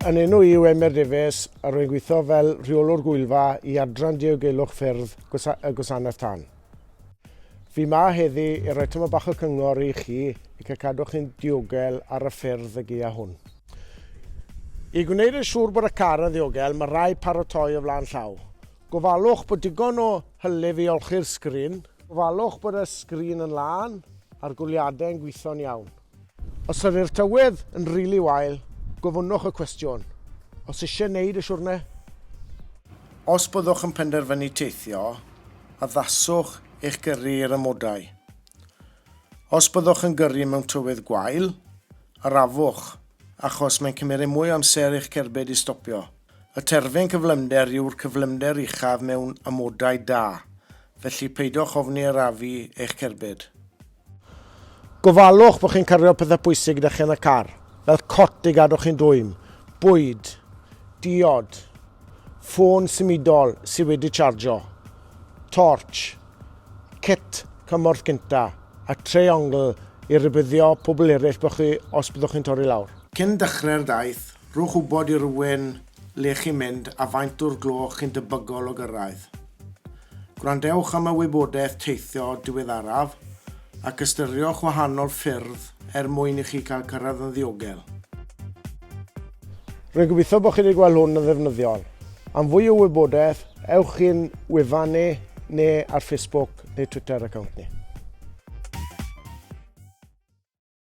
Yn enw i yw Emyr Davies a rwy'n gweithio fel rheolwr gwylfa i Adran Diogelwch Ffyrdd y Gwasanaeth Tân. Fi ma heddi i roi tyma bach o cyngor i chi i cael cadw chi'n diogel ar y ffyrdd y gaea hwn. I gwneud yn siŵr bod y car yn ddiogel, mae rhaid paratoi o flaen llaw. Gofalwch bod digon o hylif i olchi'r sgrin. Gofalwch bod y sgrin yn lân a'r goleuadau yn gweithio'n iawn. Os ydy'r tywydd yn rili wael, gofynnwch y cwestiwn, os eisiau neud y siwrne? Os byddwch yn penderfynu teithio, addaswch eich gyrru i'r amodau. Os byddwch yn gyrru mewn tywydd gwael, arafwch, achos mae'n cymeryd mwy o amser i'ch cerbyd i stopio. Y terfyn cyflymder yw'r cyflymder uchaf mewn amodau da, felly peidiwch ofni arafu eich cerbyd. Gofalwch bod chi'n cario pethau pwysig gyda chi yn y car, fel cot i gadw chi'n dwym, bwyd, diod, ffôn symudol sydd wedi chargio, torch, kit cymorth gynta a triongl i rybuddio pobl eraill bod chi os byddwch chi'n torri lawr. Cyn dechrau'r daith, rhowch wybod i rywun le chi'n mynd a faint o'r gloch chi'n debygol o gyrraedd. Gwrandewch am y wybodaeth teithio diweddaraf ac ystyriwch wahanol ffyrdd er mwyn i chi cael cyrraedd yn ddiogel. Rwy'n gobeithio bod chi wedi gweld hwn yn ddefnyddiol. Am fwy o wybodaeth, ewch i'n wefan ni neu ar Facebook neu Twitter account ni.